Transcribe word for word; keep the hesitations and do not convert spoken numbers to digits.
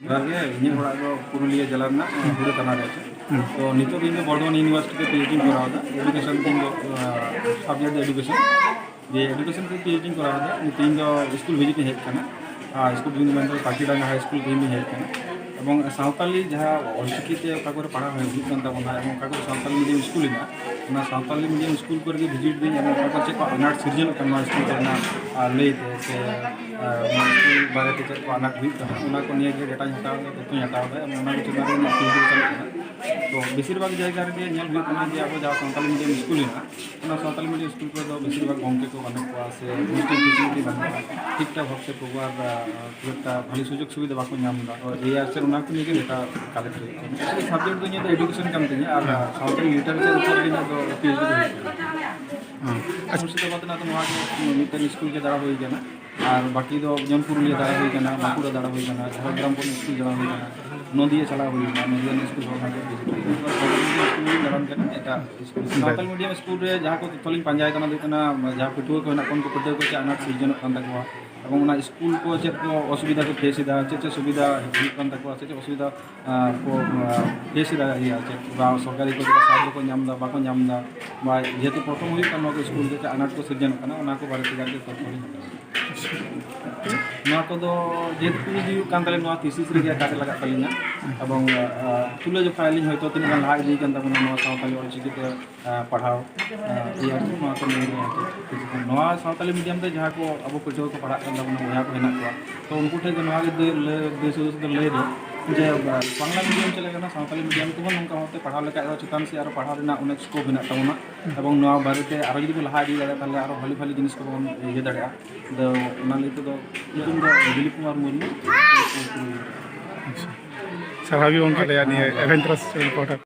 ᱡᱚᱦᱟᱨ ᱜᱮ, ᱤᱧᱟᱹᱜ ᱚᱲᱟᱜ ᱫᱚ ᱯᱩᱨᱩᱞᱤᱭᱟᱹ ᱡᱮᱞᱟ ᱨᱮᱱᱟᱜ, ᱦᱩᱲᱟᱹ ᱛᱷᱟᱱᱟ ᱨᱮ ᱟᱪᱪᱷᱟ᱾ ᱛᱚ ᱱᱤᱛᱚᱜ ᱫᱚ ᱤᱧ ᱫᱚ ᱵᱚᱨᱫᱷᱚᱢᱟᱱ ᱤᱭᱩᱱᱤᱵᱷᱟᱨᱥᱤᱴᱤ ᱨᱮ ᱯᱤ ᱮᱭᱤᱪ ᱰᱤᱧ ᱠᱚᱨᱟᱣ ᱮᱫᱟ᱾ ᱮᱰᱩᱠᱮᱥᱚᱱ ᱛᱤᱧ ᱫᱚ, subject ᱫᱚ ᱮᱰᱩᱠᱮᱥᱚᱱ᱾ ᱡᱮ ᱮᱰᱩᱠᱮᱥᱚᱱ ᱛᱮ ᱯᱤ ᱮᱭᱤᱪ ᱰᱤᱧ ᱠᱚᱨᱟᱣ ᱮᱫᱟ᱾ ᱛᱮᱦᱮᱧ ᱫᱚ ᱥᱠᱩᱞ ᱵᱷᱤᱡᱤᱴ ᱤᱧ ᱦᱮᱡ ᱟᱠᱟᱱᱟ᱾ ᱟᱨ ᱥᱠᱩᱞ ᱵᱷᱤᱡᱤᱴ ᱢᱮᱱᱛᱮ ᱯᱟᱠᱷᱤᱰᱟᱝᱜᱟ ᱦᱟᱭ ᱥᱠᱩᱞ ᱛᱮᱦᱮᱧ ᱤᱧ ᱦᱮᱡ ᱟᱠᱟᱱᱟ᱾ ᱮᱵᱚᱝ ᱥᱟᱶᱛᱟᱞᱤ ᱡᱟᱦᱟᱸ ᱚᱞᱪᱤᱠᱤ ᱛᱮ ᱚᱠᱟ ᱠᱚᱨᱮ ᱯᱟᱲᱦᱟᱣ ᱦᱩᱭᱩᱜ ᱠᱟᱱ ᱛᱟᱵᱚᱱᱟ, ᱮᱵᱚᱝ ᱚᱠᱟ ᱠᱚᱨᱮ ᱥᱟᱶᱛᱟᱞᱤ ᱢᱤᱰᱤᱭᱟᱢ ᱥᱠᱩᱞ ᱦᱮᱱᱟᱜᱼᱟ, ᱚᱱᱟ ᱥᱟᱶᱛᱟᱞᱤ ᱢᱤᱰᱤᱭᱟᱢ ᱥᱠᱩᱞ ᱠᱚᱨᱮ ᱜᱮ ᱵᱷᱤᱡᱤᱴ ᱫᱟᱹᱧ᱾ ᱮᱵᱚᱝ ᱚᱠᱟ ᱠᱚᱨᱮ ᱪᱮᱫ ᱠᱚ ᱟᱱᱟᱴ ᱥᱤᱨᱡᱚᱱᱚᱜ ᱠᱟᱱᱟ ᱱᱚᱣᱟ ᱥᱠᱩᱞ ᱠᱚᱨᱮᱱᱟᱜ, ᱟᱨ ᱞᱟᱹᱭᱛᱮ ᱥᱮ, ᱟᱨ, ᱱᱚᱣᱟ ᱥᱠᱩᱞ ᱵᱟᱨᱮᱛᱮ ᱪᱮᱫ ᱠᱚ ᱟᱱᱟᱴ ᱦᱩᱭᱩᱜ ᱠᱟᱱᱟ, ᱚᱱᱟ ᱠᱚ ᱱᱤᱭᱮ ᱜᱮ ᱰᱮᱴᱟᱧ ᱦᱟᱛᱟᱣ ᱮᱫᱟ, ᱛᱚᱛᱛᱷᱚᱧ ᱦᱟᱛᱟᱣ ᱮᱫᱟ, ᱮᱵᱚᱝ ᱚᱱᱟ ᱠᱚ ᱪᱮᱛᱟᱱ ᱨᱮ ᱤᱧᱟᱹᱜ ᱯᱤ ᱮᱭᱤᱪ ᱰᱤ ᱪᱟᱞᱟᱜ ᱠᱟᱱᱟ᱾ ᱛᱚ ᱵᱮᱥᱤᱨ ᱵᱷᱟᱜᱽ ᱡᱟᱭᱜᱟ ᱨᱮᱜᱮ ᱧᱮᱞ ᱦᱩᱭᱩᱜ ᱠᱟᱱᱟ ᱡᱮ ᱟᱵᱚ ᱡᱟᱦᱟᱸ ᱥᱟᱶᱛᱟᱞᱤ ᱢᱤᱰᱤᱭᱟᱢ ᱥᱠᱩᱞ ᱦᱮᱱᱟᱜᱼᱟ, ᱚᱱᱟ ᱥᱟᱶᱛᱟᱞᱤ ᱢᱤᱰᱤᱭᱟᱢ ᱥᱠᱩᱞ ᱠᱚᱨᱮ ᱫᱚ ᱵᱮᱥᱤᱨ ᱵᱷᱟᱜᱽ ᱜᱚᱢᱠᱮ ᱠᱚ ᱵᱟᱹᱱᱩᱜ ᱠᱚᱣᱟ ᱥᱮ ᱦᱳᱥᱴᱮᱞ ᱯᱷᱮᱥᱤᱞᱤᱴᱤ ᱵᱟᱹᱱᱩᱜᱼᱟ, ᱴᱷᱤᱠ ᱴᱷᱟᱠ ᱵᱷᱟᱵᱛᱮ ᱯᱨᱚᱯᱟᱨ, ᱟᱨ, ᱟᱨ, ᱠᱷᱩᱵ ᱮᱠᱴᱟ ᱵᱷᱟᱞᱤ ᱥᱩᱡᱳᱜᱽ ᱥᱩᱵᱤᱫᱷᱟ ᱵᱟᱠᱚ ᱧᱟᱢ ᱮᱫᱟ᱾ ᱛᱚ ᱮᱭ ᱟᱨ ᱥᱮ ᱚᱱᱟ ᱠᱚ ᱱᱤᱭᱮ ᱜᱮ ᱰᱮᱴᱟ ᱠᱟᱞᱮᱠᱴ ᱦᱩᱭᱩᱜ ᱠᱟᱱᱟ᱾ ᱮᱠᱪᱩᱭᱮᱞᱤ ᱥᱟᱵᱡᱮᱠᱴ ᱫᱚ ᱤᱧᱟᱹᱜ ᱫᱚ ᱮᱰᱩᱠᱮᱥᱚᱱ ᱠᱟᱱ ᱛᱤᱧᱟ, ᱟᱨ, ᱦᱮᱸ᱾ ᱥᱟᱶᱛᱮ ᱞᱤᱴᱟᱨᱮᱪᱟᱨ ᱩᱯᱚᱨ ᱜᱮ ᱤᱧᱟᱹᱜ ᱫᱚ ᱯᱤ ᱮᱭᱤᱪ ᱰᱤ ᱫᱚ ᱦᱩᱭᱩᱜ ᱠᱟᱱᱟ᱾ ᱦᱮᱸ᱾ ᱟᱪᱪᱷᱟ᱾ ᱢᱩᱨᱥᱤᱫᱟᱵᱟᱫᱽ ᱨᱮᱱᱟᱜ ᱫᱚ ᱱᱚᱣᱟ ᱜᱮ ᱢᱤᱫᱴᱮᱱ ᱥᱠᱩᱞ ᱜᱮ ᱫᱟᱬᱟ ᱦᱩᱭ ᱠᱟᱱᱟ, ᱟᱨ ᱵᱟᱹᱠᱤ ᱫᱚ ᱡᱮᱢᱚᱱ ᱯᱩᱨᱩᱞᱤᱭᱟᱹ ᱫᱟᱬᱟ ᱦᱩᱭ ᱠᱟᱱᱟ, ᱵᱟᱸᱠᱩᱲᱟ ᱫᱟᱬᱟ ᱦᱩᱭ ᱠᱟᱱᱟ, ᱡᱷᱟᱲᱜᱨᱟᱢ ᱠᱷᱚᱱ ᱥᱠᱩᱞ ᱫᱟᱬᱟ ᱦᱩᱭ ᱠᱟᱱᱟ, ᱱᱚᱫᱤᱭᱟ ᱪᱟᱞᱟᱣ ᱦᱩᱭ ᱠᱟᱱᱟ, ᱱᱚᱫᱤᱭᱟ ᱨᱮᱱᱟᱜ ᱥᱠᱩᱞ ᱦᱚᱸ ᱚᱱᱟ ᱜᱮ ᱵᱷᱤᱡᱤᱴ ᱦᱩᱭ ᱠᱟᱱᱟ᱾ ᱥᱠᱩᱞ ᱫᱟᱬᱟᱱ ᱠᱟᱱᱟ, ᱮᱴᱟᱜ ᱥᱠᱩᱞ᱾ ᱥᱟᱶᱛᱟᱞ ᱢᱤᱰᱤᱭᱟᱢ ᱥᱠᱩᱞ ᱨᱮ ᱡᱟᱦᱟᱸ ᱠᱚ ᱛᱚᱛᱛᱷᱚ ᱞᱤᱧ ᱯᱟᱸᱡᱟᱭ ᱠᱟᱱᱟ, ᱫᱚ ᱦᱩᱭᱩᱜ ᱠᱟᱱᱟ ᱡᱟᱦᱟᱸ ᱯᱟᱹᱴᱷᱩᱣᱟᱹ ᱠᱚ ᱦᱮᱱᱟᱜ ᱠᱚᱣᱟ, ᱩᱱᱠᱩ ᱯᱟᱹᱴᱷᱩᱣᱟᱹ ᱠᱚ ᱪᱮᱫ ᱟᱱᱟᱴ ᱥᱤᱨᱡᱚᱱᱚᱜ ᱠᱟᱱ ᱛᱟᱠᱚᱣᱟ, ᱮᱵᱚᱝ ᱚᱱᱟ ᱥᱠᱩᱞ ᱠᱚ ᱪᱮᱫ ᱠᱚ ᱚᱥᱩᱵᱤᱫᱷᱟ ᱠᱚ ᱯᱷᱮᱥ ᱮᱫᱟ, ᱪᱮᱫ ᱪᱮᱫ ᱥᱩᱵᱤᱫᱷᱟ ᱦᱩᱭᱩᱜ ᱠᱟᱱ ᱛᱟᱠᱚᱣᱟ, ᱥᱮ ᱪᱮᱫ ᱚᱥᱩᱵᱤᱫᱷᱟ, ᱟᱸ, ᱠᱚ, ᱟᱸ, ᱯᱷᱮᱥ ᱮᱫᱟ, ᱤᱭᱟᱹ, ᱪᱮᱫ ᱵᱟ ᱥᱚᱨᱠᱟᱨᱤ ᱠᱚ ᱪᱮᱫ ᱥᱟᱦᱟᱡᱽᱡᱚ ᱠᱚ ᱧᱟᱢ ᱮᱫᱟ, ᱵᱟᱠᱚ ᱧᱟᱢ ᱮᱫᱟ, ᱵᱟ ᱡᱮᱦᱮᱛᱩ ᱯᱨᱚᱛᱷᱚᱢ ᱦᱩᱭᱩᱜ ᱠᱟᱱᱟ ᱱᱚᱣᱟ ᱠᱚ ᱥᱠᱩᱞ ᱨᱮ ᱪᱮᱫ ᱟᱱᱟᱴ ᱠᱚ ᱥᱤᱨᱡᱚᱱᱚᱜ ᱠᱟᱱᱟ, ᱚᱱᱟ ᱠᱚ ᱵᱟᱨᱮ ᱛᱮᱜᱮ ᱟᱨᱠᱤ ᱛᱚᱛᱛᱷᱚ ᱞᱤᱧ ᱦᱟᱛᱟᱣᱟ᱾ ᱱᱚᱣᱟ ᱠᱚᱫᱚ ᱡᱮᱦᱮᱛᱩ ᱠᱩᱞᱤ ᱦᱩᱭᱩᱜ ᱠᱟᱱ ᱛᱟᱞᱮ, ᱱᱚᱣᱟ ᱛᱷᱤᱥᱤᱥ ᱨᱮᱜᱮ ᱚᱠᱟᱨᱮ ᱞᱟᱜᱟᱜ ᱛᱟᱹᱞᱤᱧᱟ, ᱮᱵᱚᱝ, ᱟᱸ, ᱛᱩᱞᱟᱹᱡᱚᱠᱷᱟ ᱟᱹᱞᱤᱧ ᱦᱚᱭᱛᱳ ᱛᱤᱱᱟᱹᱜ ᱜᱟᱱ ᱞᱟᱦᱟ ᱤᱫᱤ ᱠᱟᱱ ᱛᱟᱵᱚᱱᱟ ᱱᱚᱣᱟ ᱥᱟᱶᱛᱟᱞᱤ ᱚᱞᱪᱤᱠᱤ ᱛᱮ, ᱟᱸ, ᱯᱟᱲᱦᱟᱣ, ᱟᱸ, ᱤᱭᱟᱹ ᱟᱨᱠᱤ ᱱᱚᱣᱟ ᱠᱚ ᱱᱤᱭᱮ ᱜᱮ ᱟᱨᱠᱤ ᱠᱤᱪᱷᱩ ᱜᱟᱱ᱾ ᱱᱚᱣᱟ ᱥᱟᱶᱛᱟᱞᱤ ᱢᱤᱰᱤᱭᱟᱢ ᱛᱮ ᱡᱟᱦᱟᱸ ᱠᱚ ᱟᱵᱚ ᱯᱟᱹᱴᱷᱩᱣᱟᱹ ᱠᱚ ᱯᱟᱲᱦᱟᱜ ᱠᱟᱱ ᱛᱟᱵᱚᱱᱟ, ᱵᱚᱭᱦᱟ ᱠᱚ ᱦᱮᱱᱟᱜ ᱠᱚᱣᱟ, ᱛᱚ ᱩᱱᱠᱩ ᱴᱷᱮᱱ ᱫᱚ ᱱᱚᱣᱟ ᱜᱮ ᱫᱟᱹᱭ-, ᱞᱟᱹᱭ, ᱫᱤᱥ ᱦᱩᱫᱤᱥ ᱫᱚ ᱞᱟᱹᱭ ᱫᱚ ᱡᱮ, ᱵᱟ-, ᱵᱟᱝᱞᱟ ᱢᱤᱰᱤᱭᱟᱢ ᱪᱮᱫ ᱞᱮᱠᱟ ᱠᱟᱱᱟ, ᱥᱟᱶᱛᱟᱞᱤ ᱢᱤᱰᱤᱭᱟᱢ ᱛᱮᱦᱚᱸ ᱱᱚᱝᱠᱟ ᱵᱷᱟᱵᱛᱮ ᱯᱟᱲᱦᱟᱣ ᱞᱮᱠᱷᱟᱡ ᱫᱚ ᱪᱮᱛᱟᱱ ᱥᱮᱫ ᱟᱨᱚ ᱯᱟᱲᱦᱟᱣ ᱨᱮᱱᱟᱜ ᱚᱱᱮᱠ ᱥᱠᱳᱯ ᱦᱮᱱᱟᱜ ᱛᱟᱵᱚᱱᱟ, ᱮᱵᱚᱝ ᱱᱚᱣᱟ ᱵᱟᱨᱮᱛᱮ ᱟᱨᱚ ᱡᱩᱫᱤ ᱵᱚᱱ ᱞᱟᱦᱟ ᱤᱫᱤ ᱫᱟᱲᱮᱭᱟᱜᱼᱟ, ᱛᱟᱦᱞᱮ ᱟᱨᱚ ᱵᱷᱟᱞᱤ ᱵᱷᱟᱞᱤ ᱡᱤᱱᱤᱥ ᱠᱚᱵᱚᱱ ᱤᱭᱟᱹ ᱫᱟᱲᱮᱭᱟᱜᱼᱟ᱾ ᱟᱫᱚ ᱚᱱᱟ ᱞᱟᱹᱭ ᱛᱮᱫᱚ ᱧᱩᱛᱩᱢ ᱫᱚ ᱫᱤᱞᱤᱯ ᱠᱩᱢᱟᱨ ᱢᱩᱨᱢᱩ᱾ ᱟᱪᱪᱷᱟ, ᱥᱟᱨᱦᱟᱣ ᱜᱮ ᱜᱚᱢᱠᱮ, ᱟᱞᱮᱭᱟᱜ ᱱᱤᱭᱟᱹ ᱦᱮᱸ᱾ ᱮᱵᱷᱮᱱ ᱴᱨᱟᱥᱴ ᱯᱟᱦᱴᱟ᱾